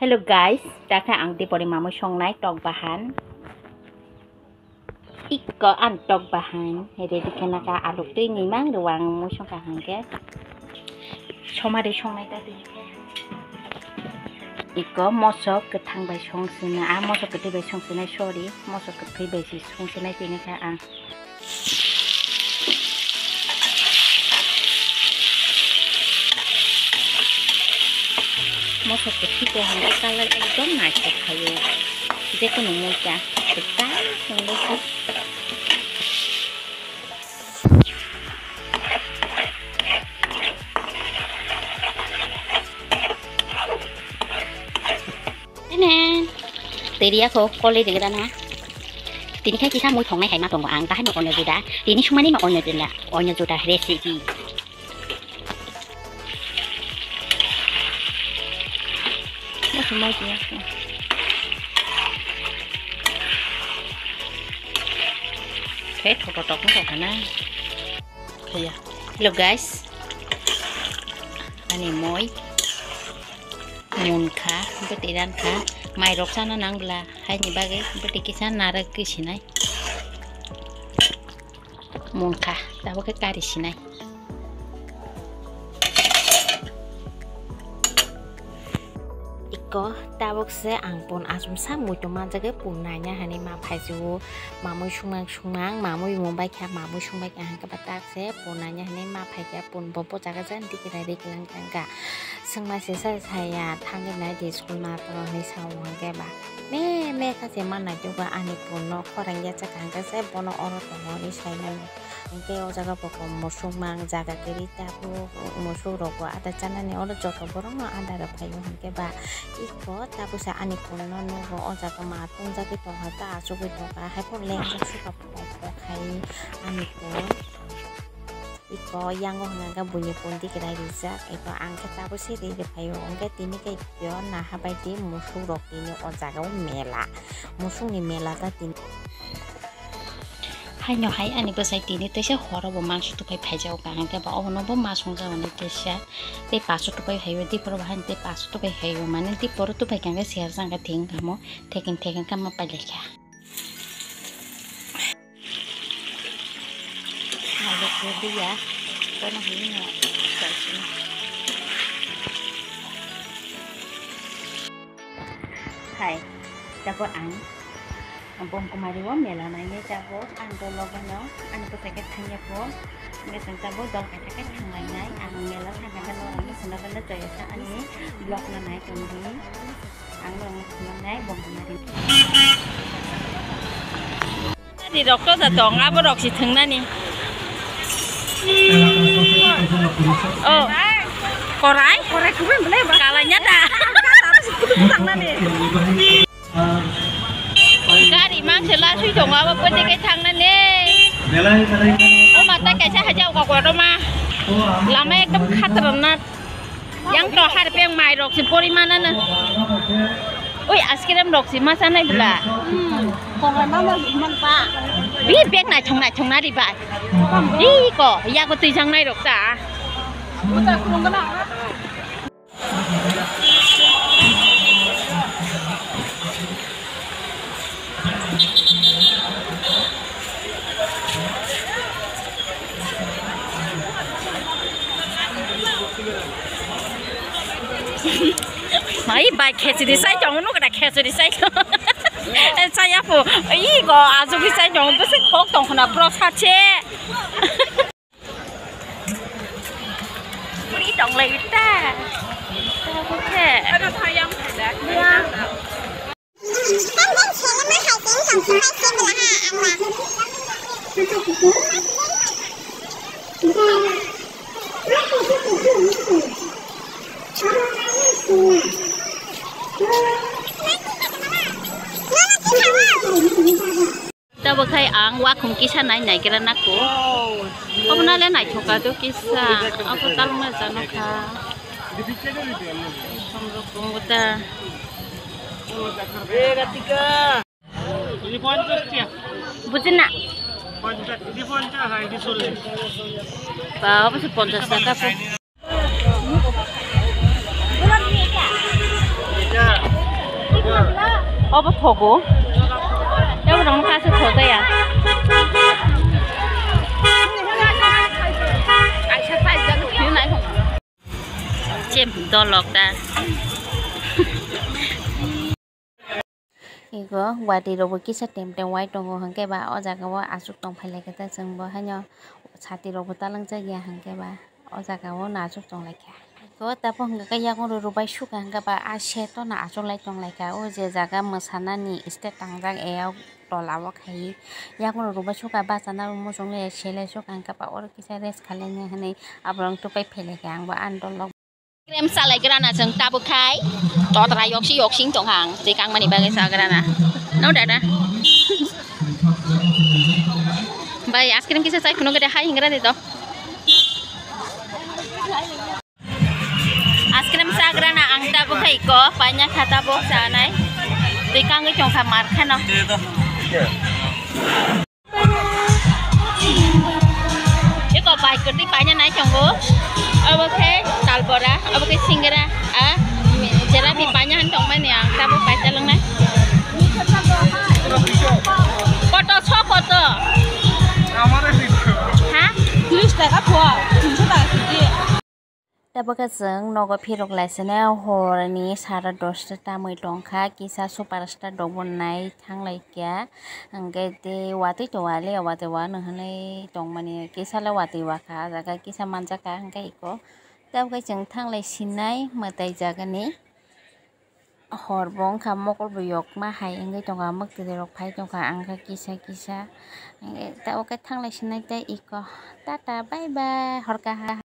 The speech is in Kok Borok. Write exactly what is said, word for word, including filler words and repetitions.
Hello guys, dakha ang dipori mamui songnai tok bahan. Ikko ang tok bahan ready khe naka aluk twi ni mang rwang mui songkha hwnkhe. Somari songnai ta twi khe. Ikko mosok kwthang bai song sina, a mosok kwthwi bai song sinai, sorry, mosok kwthwi bai si song sinai tini kha ang. Mosok kwthwi khe hwnkhe colour ekdom naithok khaio. Jekunu mui ta kwtal songwi kha. Tene. Teri ako koli degra na. Tini khai kisa mui thongnai hai ma tongo ang, dahai no onyo juda. Tini sumani no onyo juda, onyo juda recipe. Khe thototok wngkha na. Khaya. Hello guys. Ani moi. Munkha, bwtwi rankha, mairok chana nang bwla, haini bagwi bwtwi kisa narwgwi sinai. Munkha, tabuk khe kari sinai. Iko tabuk se ang pun asumsa muitu manjagwi pun naina hinwi ma phaijigo, mamui sungmang sungmang, mamui mungbai kha, mamui sungbai kha hwnkhe ba tak se pun naina hinwi ma phaikha, pun bo bwchago jani dikira ri kwlang kwlang kha. Swngma sesa saya thangwi nai di school master rok hinwi sao hwnkhe ba. Me me kha se ma naitukgo ani phone no khorang ya chakha hwnkhe se bono oro tongo hinwi sai mano. Hwnkhe o jaga bo kok musuk mang jaga kwrwi tabuk musuk rok bo ada chanani oro joto borok no ada rw phaio hwnkhe ba iko tabuksa ani phone no nugo o jaga ma tongjagwi tongkha ta achugwi tongkha haiphano lengjak sukha phai ani phone. Iko yango hwnka hwnkhe buini pondi kwrai rijak, iko ang khe tabuk se ri rwphaio, hwnkhe tini khe yo naha bai di musuk rok tini o jaga o mela, musuk ni mela ta tini. Haino hai ani bwsai tini teisa horo bo mangso tupai phaijago kaham khe ba obono bo ma songjago ni teisa tei paso tupai phaio, diporo bo haino tei paso tupai phaio, mane diporo tupai kaham khe serjak khe theng kamo thekin thekin khe ma pailaikha. Alu khe diya, bono hinwi no saisino. Hai, tabuk ang Bomkumari o mela nainai tabuk ang dolo bono ani bwsai khe thangya po. Hwnkhe chwng tabuk dol kaisa khe thanglainai. Ang mela thangkha khe norokno phunukgwino joyasa ani vlog no nai tongdi. Ang norokno phunuknai Bomkumari. Ni rok to ja tong, abo rok si thwngnani. Oh. Korai? Korai kubui belai ba. Kalanya ta. Thwngnani. Gari mangse la sui tongo, abo pwtwi kai thangnani. O mata kaisa haja o kokoro ma. Lama ekdom khatarnak. Yang to har peng mai rok si pori mana na. Oi, ice cream rok si masa nai bula. Kokoro ma ma man pa. Bi bek nai thong nai thong nari ba. Bi ko, ya ko tui jang nai rok ta. Buta kurung kana. Hai bai khechiri sai tongo, nugo da khechiri sai tongo. Chaya po, i go ajugi sai tongo, bisi khok tong khna bro sache. Puri tong lai ta. Tabuk khe. Ano thayang thada. Ya. Tabuk khai ang wakhung kisa nai naigra nako. Obo nale naithoka do kisa. Abo talma jano kha. Somrok tongo ta. Bujina. Ba, obo se ponchash taka po. Ita, Obo thogo. Tei borok no kaisa thojaya. Chem dolok da. Ego watwi rok bo kisa tem tem wai tongo, hwnkhe ba o jaga o aswk tong phai lai khe ta chwng bo haino sati rok bo talang jak ya, hwnkhe ba o jaga o no aswk tong lai kha. Ego tabuk hwnkhe yago rw rw bai suka hwnkhe ba a seto no aswk lai tong lai kha, o je jaga mwsana ni stage tang jak e o tola o khai yago rw rw bai suka bachana muchung le se lai suka hwnkhe ba oro kisa rest khai lai nai hinwi aborok tubui phai lai kha, ang bo ani dol o. Ice cream salai grana chwng tabuk khai totra yoksi yoksi wng tong kha ang tei kangmani bagwi sa grana no dada. Bai ice cream kisa chai phunuk de hai hingra de to. Ice cream sa grana ang tabuk khai ko paina kha tabuk sanai tei kangwi tong kha mar kheno. Eko bai kwtwi paina nai tongo. Obo khe talbora, obo khe singra, a jelapi paina han tongmani ang tabuk paisa lwngnai. Koto so koto? Ha? Tris taka pho, tinso taka kg. Tabuk khe chwng nogo phirok lai sene horni sara dosta tamwi tongkha, kisa superstar rok bo nai thanglai kha, hwnkhe tei watwi to wale watwi wano hinwi tongmani kisa le watwi wakha, ah jaga kisa manjakha hwnkhe iko. Tabuk khe chwng thanglai sinai mwtai jagani. Hor bo wngkha, mokol bo yokma hai wngwi tongkha, mwktwi rok phai tongkha, ang khe kisa kisa. Tabuk khe thanglai sinai tei iko. Tata, bye bye, hor kaham.